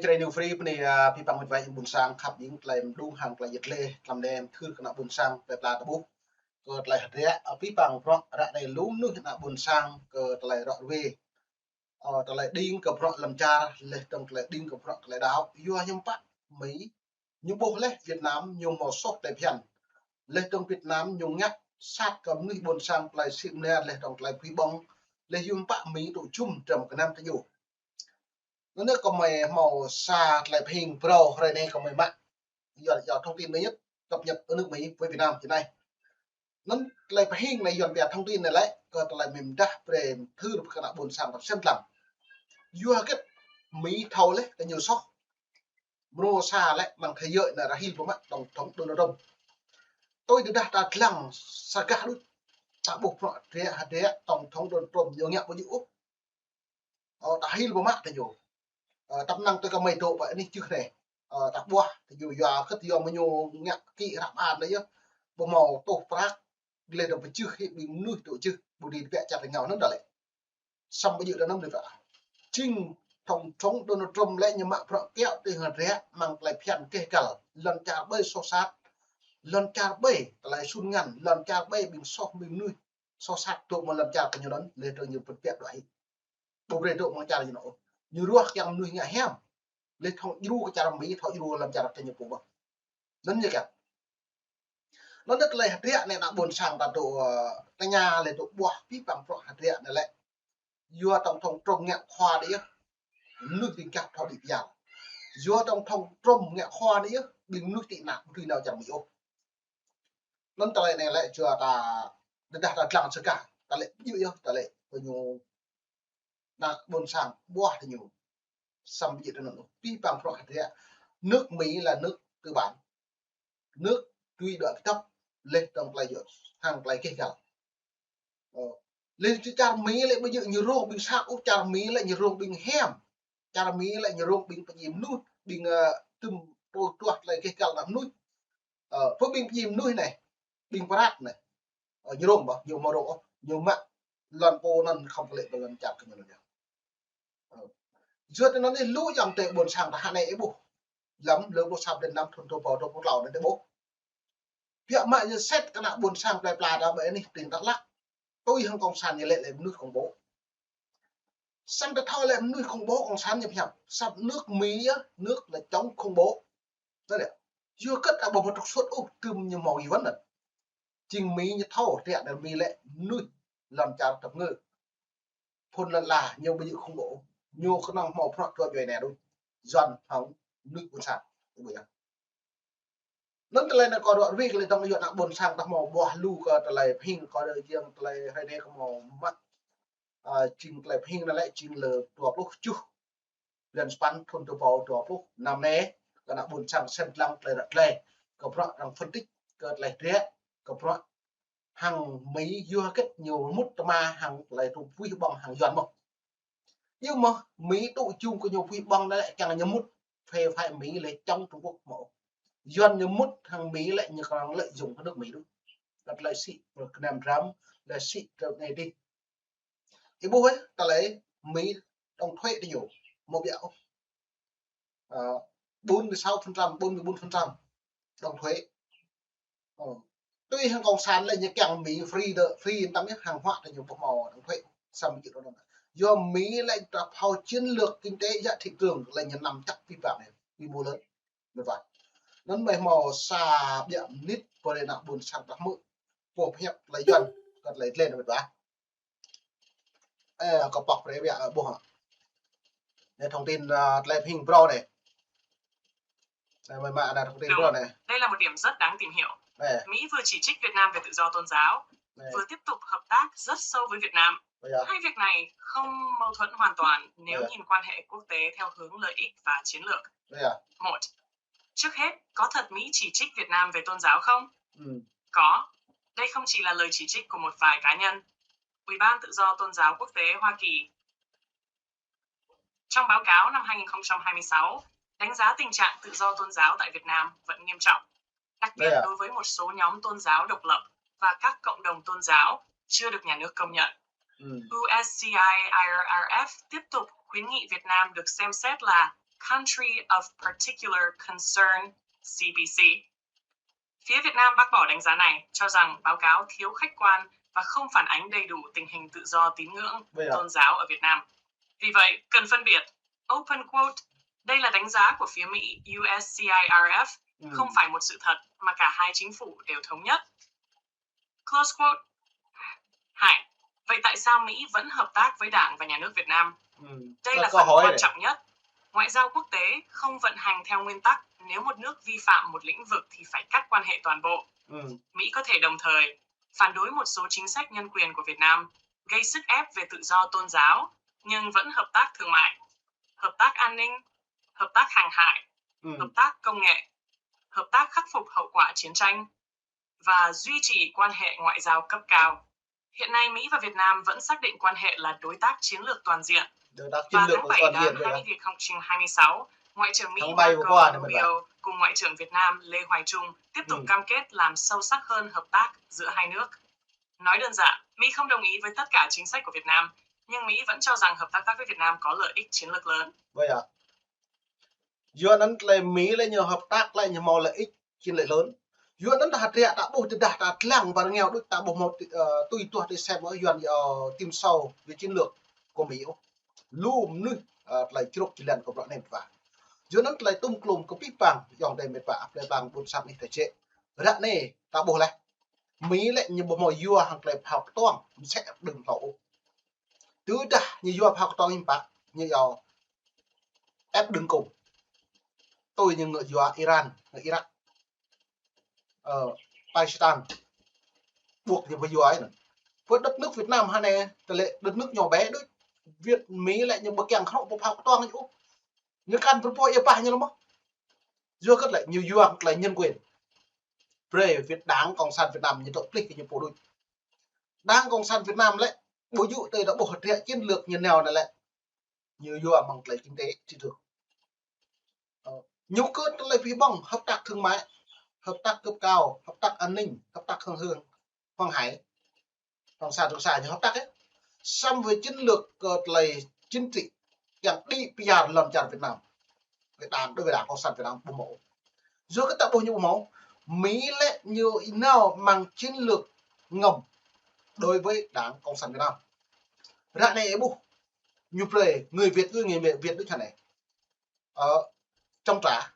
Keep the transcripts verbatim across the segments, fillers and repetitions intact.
Čơđai New Free pơ anai, a, abih bang met wa ƀôn sang khăp ƀing tơlơi mơdung hăng tơlơi yet lĕ, tlam nem thưr kơ ană ƀôn sang tơlơi pla tơƀuh. Kơ tơlơi hơdră, a, abih bang prŏ ră anai lu mơnuih ană ƀôn sang kơ tơlơi rŏ rơwe. Ơ, tơlơi đing kơ prŏ lŏn čar, leh dong tơlơi đing kơ prŏ tơlơi đaŏ. Yua hiư̆m pă Mi ñu ƀuh leh Việt Nam ñu hmâo soh tơlơi phiăn. Leh dong Việt Nam ñu ngă sat kơ mơnuih ƀôn sang tơlơi sĭ mơnia leh dong tơlơi pơƀong. Leh hiư̆m pă Mi tŭ jum dram gơnam tơ ñu. Anŭn yơh kơ mơi hmâo sa tơlơi pơhing phrâo hrơi anai kơ mơi mă. Yua, yua thông tin mới nhất, cập nhật ở nước Mỹ với Việt Nam hiện nay. Anŭn tơlơi pơhing anai Yuan pia thông tin anai lĕ, kơ tơlơi mơi pơdah brơi thưr kơ ană ƀôn sang ta sem lăng. Yua hơget Mi thâo leh kơ ñu soh. Mrô sa lĕ mơ̆ng thế giới anai ră hil pơmă Tổng thống Donald Trump. Tui tơdah ta lăng sa gah đôč, ta ƀuh prŏ hơdră, hơdră Tổng thống Donald Trump ñu ngă ƀu djơ̆ ôh. Ơ, ta hil pơmă tơ ñu. Ơ, tăp năng tui kơ mơi dŏ pơ anih čưh anai. Ơ, ta ƀuh tơ ñu yua hơget yua mơ̆ ñu ngă kĭ răp an anai yơh. Ƀu hmâo tŭ prăk, leh dong pơčưh hĭ ƀing mơnuih dŏ čưh, ƀu dưi tơbiă čar tơngao anŭn đa lĕ. Samơ̆ ƀu djơ̆ tơ anŭn đa lĕ. Jing Tổng thống Donald Trump lĕ ñu mă prŏ kiaŏ tui hơdră mơ̆ng tơlơi phiăn keh găl. Lŏn čar ƀơi soh sat. Lŏn čar ƀơi tơlơi sun ngăn. Lŏn čar ƀơi ƀing soh ƀing mơnuih soh sat dŏ mơ̆ng lŏn čar kơ ñu anŭn, leh dong ñu pơbiă dŏ hĭ. Ƀu brơi dŏ mơ̆ng čar ñu anŭn ôh. Ñu ruah kiăng mơnuih ngă hiam. Leh thâo djru kơ čar Mi, thâo djru lăm čar kơ ñu pô ƀơ̆ng. Anŭn ñu kiăng. Anŭn tơlơi hơdră anai ană ƀôn sang ta dŏ, ơ, tơña leh dŏ ƀuh abih bang prŏ hơdră anai lĕ. Yua Tổng thống Trump ngă khua đĭ yơh. Mơnuih ƀing gah thâo đĭ pơyal. Yua Tổng thống Trump ngă khua đĭ yơh. Ƀing mơnuih tị nạn ƀu dưi nao čar Mi ôh. Anŭn tơlơi anai lĕ yua ta, tơdah ta lăng sa gah, ta lĕ ƀu djơ̆ yơh, ta lĕ kơ ñu ană ƀôn sang ƀuh tơ ñu. Samơ̆ ƀu djơ̆ tơ anŭn ôh. Abih bang prŏ hơdră. Nước Mỹ là nước tư bản. Nước duy độc độc, leh dong tơlơi djơ̆, hăng tơlơi keh găl. Ơ. Leh čar Mi lĕ ƀu djơ̆ ñu rông ƀing sat ôh, čar Mi lĕ ñu rông ƀing hiam. Čar Mi lĕ ñu rông ƀing pơdjai mơnuih, ƀing, ơ, tŭm pô tuah tơlơi keh găl ană mơnuih. Ơ, pơ ƀing pơdjai mơnuih anai, ƀing prat anai. Ơ, ñu rông ƀă, ñu hmâo rông ôh, ñu mă lŏn pô anŭn khŏm kơ lĕ pơ lŏn čar kơ ñu anŭn yơh. Ơ. Yua tơ anŭn anai lu ayŏng adơi ƀôn sang ta hơnai ih ƀuh. Lăm lơ ƀuh sa blan năm thun dua rơbâo dua pluh klâo anai ih ƀuh. Biă mă ñu sĕt kơ ană ƀôn sang plơi pla ta ƀơi anih tỉnh Đắk Lắk. Tui hăng cộng sản ñu lĕ lĕ mơnuih khủng bố. Samơ̆ ta thâo lĕ mơnuih khủng bố cộng sản ñu pơhiăp. Samơ̆ nước Mỹ á, nước là chống khủng bố. Anŭn lĕ. Yua hơget ta ƀu hmâo trục xuất ôh, tơm ñu hmâo Yuan anŭn. Jing Mi ñu thâo, hơdră anai Mi lĕ mơnuih lŏn čar tơp ngơ. Phun lŏn ala, ñu ƀu djơ̆ khủng bố. Ñu kơnơ̆ng hmâo prŏ dua djuai anai đôč. Yuan hăng mơnuih ƀôn sang. Ih ƀuh yơh. Anŭn tơlơi anai kơ ră ruai kơ lĕ dong yua ană ƀôn sang ta hmâo ƀuh lu kơ tơlơi pơhing kơ đơ jing tơlơi hrơi anai kơ hmâo mă. Ơ, jing tơlơi pơhing anai lĕ jing lơ dua pluh tơjuh blan sapăn thun dua rơbâo dua pluh năm anai, kơ ană ƀôn sang sem lăng tơlơi ră tơlơi. Kơ prŏ arăng phân tích, kơ tơlơi hơdră, kơ prŏ hăng Mi yua hơget ñu mŭt tơma hăng tơlơi tŭ pơƀuih ƀơ̆ng hăng Yuan mơ̆n. Yua mơ̆ Mi tŭ jum kơ ñu pơƀuih ƀơ̆ng anai lĕ kiăng ñu mŭt phê phái Mi lĕ chống Trung Quốc mơ̆. Yuan ñu mŭt hăng Mi lĕ ñu kơnơ̆ng lợi dụng kơ nước Mi đôč. Kơ tơlơi sĭ, kơ gơnam dram, tơlơi sĭ kơ anai dih. Ih ƀuh ơ, tơlơi Mi đóng thuế tơ ñu, hmâo biă ôh. Ơ, bốn mươi sáu phần trăm, bốn mươi bốn phần trăm đóng thuế. Ơ. Tui hăng cộng sản lĕ ñu kiăng Mi free đơ, free yên tâm nhé, hàng hóa tơ ñu ƀu hmâo đóng thuế. Samơ̆ ƀu djơ̆ tơ anŭn. Yua Mi lĕ ta phao chiến lược kinh tế giá thị trường lĕ ñu nắm chắc abih bang anai, quy mô lớn. Mĕt wa. Anŭn mơi hmâo sa biă mơnit pơ anai ană ƀôn sang ta hmư̆. Pô pơhiăp tơlơi Yuan, kơ tơlơi tlen mĕt wa. Ơ, kơ pŏk brơi biă, ơ, ƀuh hă. Anai thông tin, ơ, tơlơi pơhing phrâo anai. Anai mơi mă anai thông tin phrâo anai. Đây là một điểm rất đáng tìm hiểu. Anai. Mỹ vừa chỉ trích Việt Nam về tự do tôn giáo, anai, vừa tiếp tục hợp tác rất sâu với Việt Nam. Ơ, yơh. Hai việc này không mâu thuẫn hoàn toàn nếu, ơ, nhìn quan hệ quốc tế theo hướng lợi ích và chiến lược. Ơ, yơh. Một, trước hết, có thật Mỹ chỉ trích Việt Nam về tôn giáo không? Ừ. Có. Đây không chỉ là lời chỉ trích của một vài cá nhân. Ủy ban Tự do Tôn giáo Quốc tế Hoa Kỳ, trong báo cáo năm hai nghìn không trăm hai mươi sáu, đánh giá tình trạng tự do tôn giáo tại Việt Nam vẫn nghiêm trọng, đặc biệt, ơ, đối với một số nhóm tôn giáo độc lập và các cộng đồng tôn giáo chưa được nhà nước công nhận. Ừ. U S C I R R F tiếp tục khuyến nghị Việt Nam được xem xét là Country of Particular Concern, C P C. Phía Việt Nam bác bỏ đánh giá này, cho rằng báo cáo thiếu khách quan và không phản ánh đầy đủ tình hình tự do tín ngưỡng, tôn giáo ở Việt Nam. Vì vậy, cần phân biệt. Open quote. Đây là đánh giá của phía Mỹ, U S C I R F, không phải một sự thật mà cả hai chính phủ đều thống nhất. Close quote. Hai. Vậy tại sao Mỹ vẫn hợp tác với Đảng và Nhà nước Việt Nam? Đây là phần quan trọng nhất. Ngoại giao quốc tế không vận hành theo nguyên tắc nếu một nước vi phạm một lĩnh vực thì phải cắt quan hệ toàn bộ. Mỹ có thể đồng thời phản đối một số chính sách nhân quyền của Việt Nam, gây sức ép về tự do tôn giáo, nhưng vẫn hợp tác thương mại, hợp tác an ninh, hợp tác hàng hải, hợp tác công nghệ, hợp tác khắc phục hậu quả chiến tranh và duy trì quan hệ ngoại giao cấp cao. Hiện nay, Mỹ và Việt Nam vẫn xác định quan hệ là đối tác chiến lược toàn diện. Và tháng bảy năm hai nghìn hai mươi sáu, Ngoại trưởng Mỹ Marco Rubio cùng Ngoại trưởng Việt Nam Lê Hoài Trung tiếp tục cam kết làm sâu sắc hơn hợp tác giữa hai nước. Nói đơn giản, Mỹ không đồng ý với tất cả chính sách của Việt Nam, nhưng Mỹ vẫn cho rằng hợp tác với Việt Nam có lợi ích chiến lược lớn. Yua anŭn tơlơi Mỹ lĕ ñu hợp tác lĕ ñu hmâo lợi ích chiến lược lớn. Yua anŭn ta hơdră ta ƀuh tơdah ta lăng ƀar ngeo đôč ta ƀuh hmâo tui, ơ, tui tuah tui sem ôh Yuan, ơ, tim sâu về chiến lược của Mỹ ôh. Lu mơnuih, ơ, tơlơi čruk jơlan kơ bruă anai mơ̆n wa. Yua anŭn tơlơi tŭm klum kơ pih pang ayŏng adơi met wa, plơi pang ƀôn sang ih ta jĕ. Ră anai ta ƀuh laih. Mỹ lĕ ñu ƀu hmâo yua hăng tơlơi phao kơtuang mơsĕ đơ̆ng hlâo ôh. Tơdah ñu yua phao kơtuang hiư̆m pă, ñu yua ĕp đơ̆ng kông. Tui ñu ngă yua Iran, ngă Iraq, ơ, Pakistan. Ƀuh ñu ƀu yua anŭn. Pơ đất nước Việt Nam hơnai, tơlơi đất nước ñu bé đôč. Việt Mỹ lĕ ñu ƀu kiăng kơnơ̆ng pơ phao kơtuang ñu ôh. Ñu kăn pơpŭ ia pah ñu lơ̆m ôh. Yua kơ tơlơi ñu yua tơlơi nhân quyền. Brơi Việt, Đảng Cộng sản Việt Nam ñu tŏ plih kơ ñu pô đôč. Đảng Cộng sản Việt Nam lĕ ƀu djơ̆ tơdah ƀuh hơdră chiến lược ñu nao anai lĕ ñu yua mơ̆ng tơlơi kinh tế thị trường. Ơ, ñu kơ tơlơi pơhiăp ƀơ̆ng hợp tác thương mại, hợp tác cấp cao, hợp tác an ninh, hợp tác hàng hương, hàng hải, hàng xa, hàng xa ñu hợp tác ĕh. Samơ̆ với chiến lược kơ tơlơi chính trị kiăng đĭ pơyar lŏn čar Việt Nam. Việt Nam, đối với Đảng Cộng sản Việt Nam ƀu hmâo. Yua kơ ta ƀuh ñu ƀu hmâo, Mỹ lĕ ñu nao mơ̆ng chiến lược ngầm đối với Đảng Cộng sản Việt Nam. Ră anai ih ƀuh, ñu brơi người Việt với người Việt đôč hơnai. Ơ, chống trả,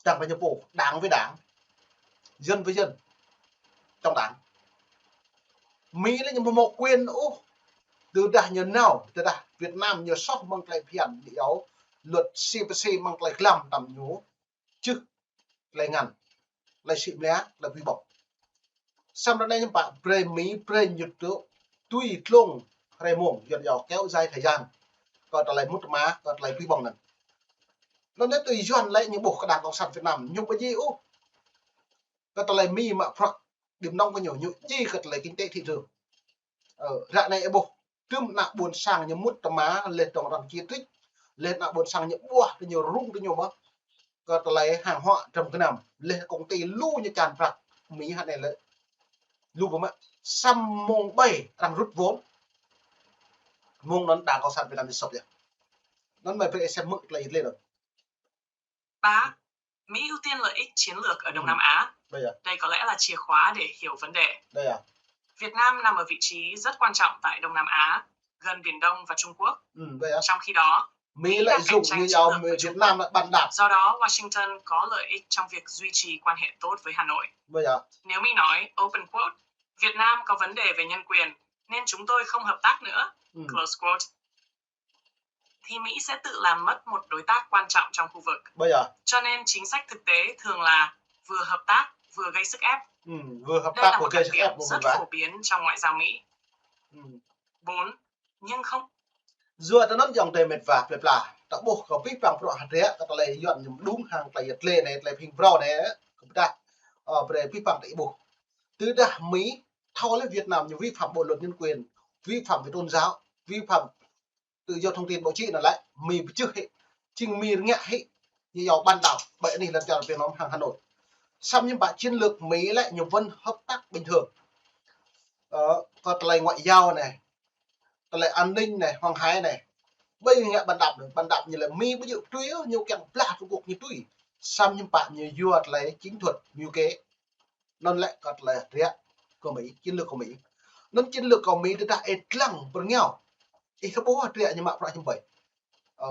đảng với ñu pô, đảng với đảng, dân với dân, chống đảng. Mỹ lĕ ñu ƀu hmâo quyền ôh, tơdah ñu nao, tơdah Việt Nam ñu soh mơ̆ng tơlơi phiăn ñu yua luật C P C mơ̆ng tơlơi glăm tăm ñu čih tơlơi ngăn, tơlơi sĭ mlia, tơlơi pơhiăp ƀơ̆ng. Samơ̆ ră anai hiư̆m pă brơi Mỹ, brơi ñu tŭ tui tlông hrơi mông, Yuan yua kéo dài thời gian, kơ tơlơi mŭt tơma, kơ tơlơi pơhiăp ƀơ̆ng anŭn. Anŭn yơh tui Yuan lĕ ñu ƀuh kơ Đảng Cộng sản Việt Nam ñu ƀu djơ̆ ôh kơ tơlơi Mỹ mă bruă đĭ mơnơ̆ng kơ ñu, ñu djơ̆ kơ tơlơi kinh tế thị trường. Ơ, ră anai ih ƀuh, tơm ană ƀôn sang ñu mŭt tơma, laih dơ̆ng arăng chia trích, laih ană ƀôn sang ñu ƀuah tơ ñu rŭng tơ ñu mơ̆n. Kơ tơlơi hàng hóa trăm gơnam, laih công ty lu ñu čan prăk, Mỹ hơnai lĕ lu ƀu mă, samơ̆ mông ƀai arăng rút vốn. Mông anŭn Đảng Cộng sản Việt Nam ñu sŏp yơh. Anŭn mơi brơi ih sem mơ̆ng tơlơi ih lĕ anŭn. Ba, Mỹ ưu tiên lợi ích chiến lược ở Đông Nam Á. Đây có lẽ là chìa khóa để hiểu vấn đề. Việt Nam nằm ở vị trí rất quan trọng tại Đông Nam Á, gần Biển Đông và Trung Quốc. Trong khi đó, Mỹ lợi dụng như giàu Việt Nam là bàn đạp. Do đó, Washington có lợi ích trong việc duy trì quan hệ tốt với Hà Nội. Nếu Mỹ nói, open quote, Việt Nam có vấn đề về nhân quyền, nên chúng tôi không hợp tác nữa. Close quote. Thì Mỹ sẽ tự làm mất một đối tác quan trọng trong khu vực. Cho nên chính sách thực tế thường là vừa hợp tác, vừa gây sức ép. Đây là một đặc điểm rất phổ biến trong ngoại giao Mỹ. Bốn, nhưng không. Yua anŭn ayŏng adơi met wa plơi pla, ta ƀuh kơ pih pang bruă hơdră, kơ tơlơi Yuan ñu mơđung hăng tơlơi yet lĕ anai, tơlơi phing brâo anai, kơ pơdah, ơ, brơi pih pang ta ih ƀuh. Tơdah Mỹ thâo lĕ Việt Nam ñu vi phạm bộ luật nhân quyền, vi phạm về tôn giáo, vi phạm tự do thông tin báo chí anŭn lĕ, Mỹ pơčeh hĭ, jing Mỹ rơngiă hĭ, ñu yua bàn đạp, ƀơi anih lŏn čar Việt Nam hăng Hà Nội. Samơ̆ hiư̆m pă chiến lược Mỹ lĕ ñu vẫn hợp tác bình thường. Ơ, kơ tơlơi ngoại giao anai, tơlơi an ninh anai, hàng hải anai, Ƀơi ngă bàn đạp anai, bàn đạp ñu lĕ Mi ƀu djơ̆ tui, ñu kiăng blah Trung Quốc ñu tui. Samơ̆ hiư̆m pă ñu yua tơlơi chiến thuật mưu kế. Anŭn lĕ kơ tơlơi hơdră kơ Mi, chiến lược kơ Mi. Anŭn chiến lược kơ Mi tơdah ih lăng pơrơngiao. Ih thâo ƀuh hơdră ñu mă bruă hiư̆m pă. Ơ.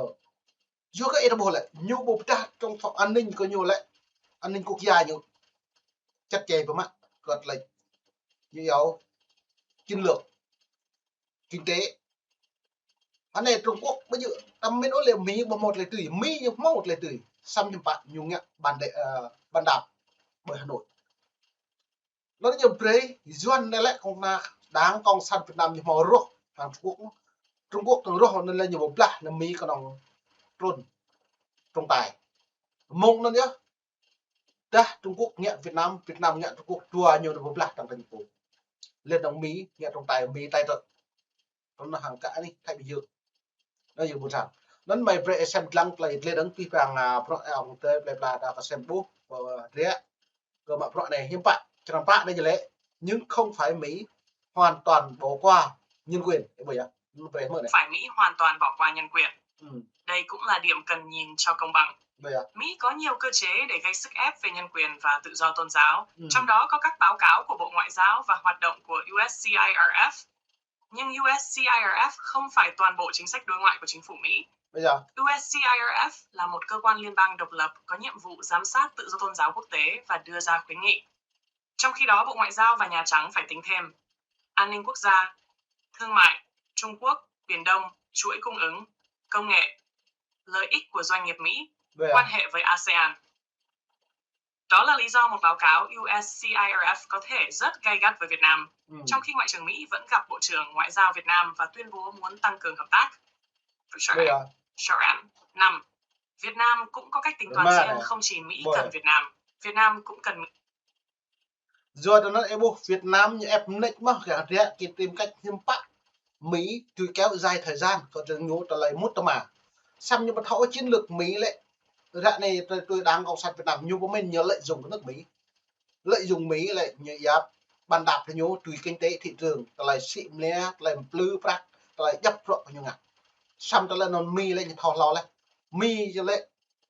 Yua kơ ih thâo ƀuh lĕ, ñu ƀu pơdah trong phòng an ninh kơ ñu lĕ, an ninh quốc gia ñu chặt chẽ pơmă kơ tơlơi ñu yua chiến lược, kinh tế. Anai Trung Quốc ƀu djơ̆, tơdah min ôh lĕ Mi ƀu hmâo tơlơi tui, Mi ñu hmâo tơlơi tui. Samơ̆ hiư̆m pă ñu ngă bàn đê-, ơ, bàn đạp ƀơi Hà Nội. Anŭn ñu brơi Yuan anai lĕ kông na đảng Cộng sản Việt Nam ñu hmâo roh hăng Trung Quốc. Trung Quốc tơ̆ng roh anŭn lĕ ñu ƀu blah, lĕ Mi kơnơ̆ng trŭn trọng tài. Mơ̆ng anŭn yơh. Tơdah Trung Quốc ngă Việt Nam, Việt Nam ngă Trung Quốc, dua ñu ƀu blah tơ̆ng tơ̆ng pô. Lĕ tơ̆ng Mi ngă trọng tài, Mi tài trợ. Tơ̆ng anŭn hăng kơ anih Thái Bình Dương. Anŭn yơh ƀôn sang. Anŭn mơi brơi ih sem lăng tơlơi lĕ dơ̆ng pih pang, a, bruă ih ong tơi plơi pla ta kơ sem ƀuh, ơ, rĕ. Kơ mă bruă anai hiư̆m pă, črăn pă anai ñu lĕ, nhưng không phải Mỹ hoàn toàn bỏ qua nhân quyền. Ơ, ƀơi yơh, anŭn brơi mơ̆ anai. Phải Mỹ hoàn toàn bỏ qua nhân quyền. Ừ. Đây cũng là điểm cần nhìn cho công bằng. Ƀơi yơh. Mỹ có nhiều cơ chế để gây sức ép về nhân quyền và tự do tôn giáo, ừ, trong đó có các báo cáo của Bộ Ngoại giao và hoạt động của U S C I R F. Nhưng U S C I R F không phải toàn bộ chính sách đối ngoại của chính phủ Mỹ. Ƀơi yơh. U S C I R F là một cơ quan liên bang độc lập có nhiệm vụ giám sát tự do tôn giáo quốc tế và đưa ra khuyến nghị. Trong khi đó, Bộ Ngoại giao và Nhà Trắng phải tính thêm an ninh quốc gia, thương mại, Trung Quốc, Biển Đông, chuỗi cung ứng, công nghệ, lợi ích của doanh nghiệp Mỹ, ƀơi yơh, quan hệ với ASEAN. Đó là lý do một báo cáo U S C I R F có thể rất gay gắt với Việt Nam, ừ, trong khi Ngoại trưởng Mỹ vẫn gặp Bộ trưởng Ngoại giao Việt Nam và tuyên bố muốn tăng cường hợp tác. Ƀơi yơh. Năm, Việt Nam cũng có cách tính toán riêng, không chỉ Mỹ cần Việt Nam, Việt Nam cũng cần Mỹ. Yua anŭn ih ƀuh Việt Nam ñu ĕp mơneč mơ̆, kơ hơdră kơ tìm cách hiư̆m pă Mi tui kéo dài thời gian kơ tơ̆ng ñu tơlơi mŭt tơma. Samơ̆ ñu ƀu thâo chiến lược Mi lĕ. Ră anai tui, tui đảng Cộng sản Việt Nam ñu ƀu min, ñu lợi dụng kơ nước Mỹ. Lợi dụng Mi lĕ ñu yap bàn đạp kơ ñu tui kinh tế thị trường, tơlơi sĭ mlia, tơlơi plư prăk, tơlơi djăp bruă kơ ñu ngă. Samơ̆ tơlơi anŭn Mi lĕ ñu thâo hlâo laih. Mi lĕ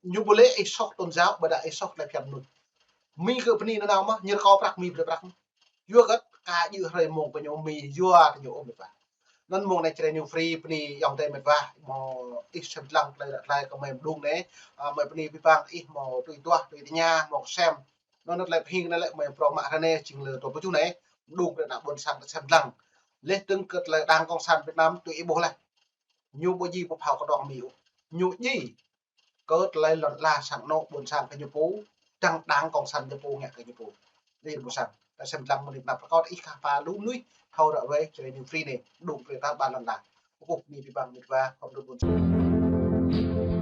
ñu ƀu lĕ ih soh tôn giáo, ƀôdah ih soh tơlơi phiăn mơnuih. Mi kơ bơni nanao mơ̆, ñu rơkâo prăk Mi brơi prăk. Yua kơ kơ djơ̆ hrơi mông kơ ñu Mi yua kơ ñu ôh mĕt wa. Anŭn mông anai Jrai New Free bơni ayŏng adơi mĕt wa, hmâo ih sem lăng tơlơi ră tơlơi kơ mơi mơđung anai, a, mơi bơni pih pang ih hmâo tui duah, tui tơña, hmâo sem. Anŭn tơlơi pơhing anai lĕ mơi phrâo mă hrơi anai, jing lơ dua pluh tơjuh anai, mơđung brơi ană ƀôn sang kơ sem lăng. Lĕ dơ̆ng kơ tơlơi đảng Cộng sản Việt Nam tui ih ƀuh laih. Ñu ƀu djai pơphao kơdŏng Mi ôh. Ñu djai kơ tơlơi lŏn ala sang anŏ ƀôn sang kơ ñu pô, dăng đảng Cộng sản ñu pô ngă kơ ñu pô. Lĕ ƀôn sang, ta sem lăng mơ̆ng anai pơkŏt ih kah pha lu mơnuih thâo ră ruai Jrai New Free anai, mơđung brơi ta ƀơi lŏn ala. Kơkuh bơni pih pang mĕt wa, khŏm dŏ ƀôn sang.